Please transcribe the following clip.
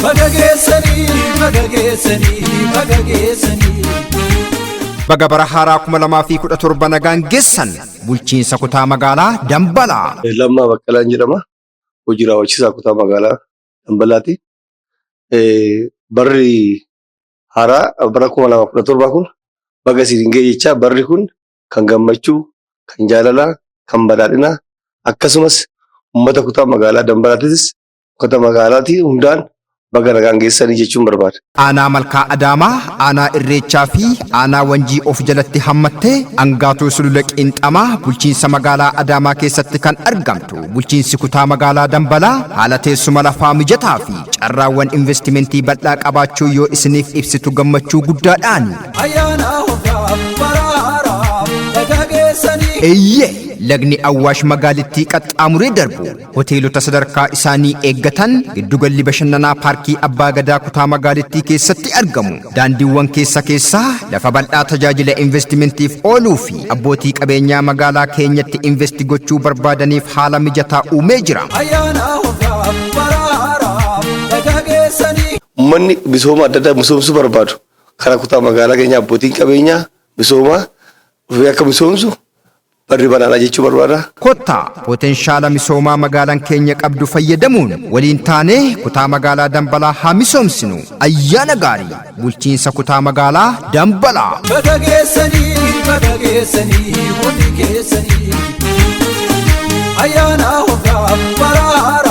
Baga geessanii, baga geessanii, baga geessanii. Baga bara haaraa 2017 nagaan geessan, bulchiinsa kutaa magaalaa Dambalaa. Lammaa Baqqalaan jedhama. Hojii raawwachiisaa kutaa magaalaa Dambalaati. Barri haaraa bara 2017 kun baga isin ga'e jechaa, barri kun kan gammachuu, kan jaalalaa, kan badhaadhinaa, akkasumas uummata kutaa magaalaa Dambalaatis kutaa magaalaatii hundaan baga nagaan geessanii jechuun barbaada. Aanaa Malkaa Adaamaa, Aanaa Irreechaa fi Aanaa Wanjii of jalatti hammattee Angaatuu Sulula Qiinxamaa bulchiinsa magaalaa Adaamaa keessatti kan argamtu bulchiinsi kutaa magaalaa Dambalaa haala teessuma lafaa mijataa fi carraawwan investimentii bal'aa qabaachuu yoo isiniif ibsitu gammachuu guddaadhaan. Ayyaana hoggaa bara haaraa baga geessanii. Eeyyee, lagni Awwaash magaalittii qaxxaamuree darbu, hoteelota sadarkaa isaanii eeggatan, giddugalli bashannanaa paarkii Abbaa Gadaa kutaa magaalittii keessatti argamu, daandiiwwan keessa keessaa, lafa bal'aa tajaajila investimentiif ooluu fi abbootii qabeenyaa magaalaa keenyatti investi gochuu barbaadaniif haala mijataa uumee jira. Ayyaana hoggaa bara haaraa baga geessanii. Uummanni misooma adda addaa misoomsuu barbaadu karaa kutaa magaalaa keenya abbootiin qabeenyaa misoomaa dhufee akka misoomsu barri banaadha jechuu barbaada. Kottaa potenshaala misoomaa magaalaan keenya qabdu fayyadamuun waliin taanee kutaa magaalaa Dambalaa haa misoomsinu. Ayyaana gaarii, bulchiinsa kutaa magaalaa Dambalaa. Baga geessanii, baga geessanii, hundi keessanii. Ayyaana hoggaa bara haaraa.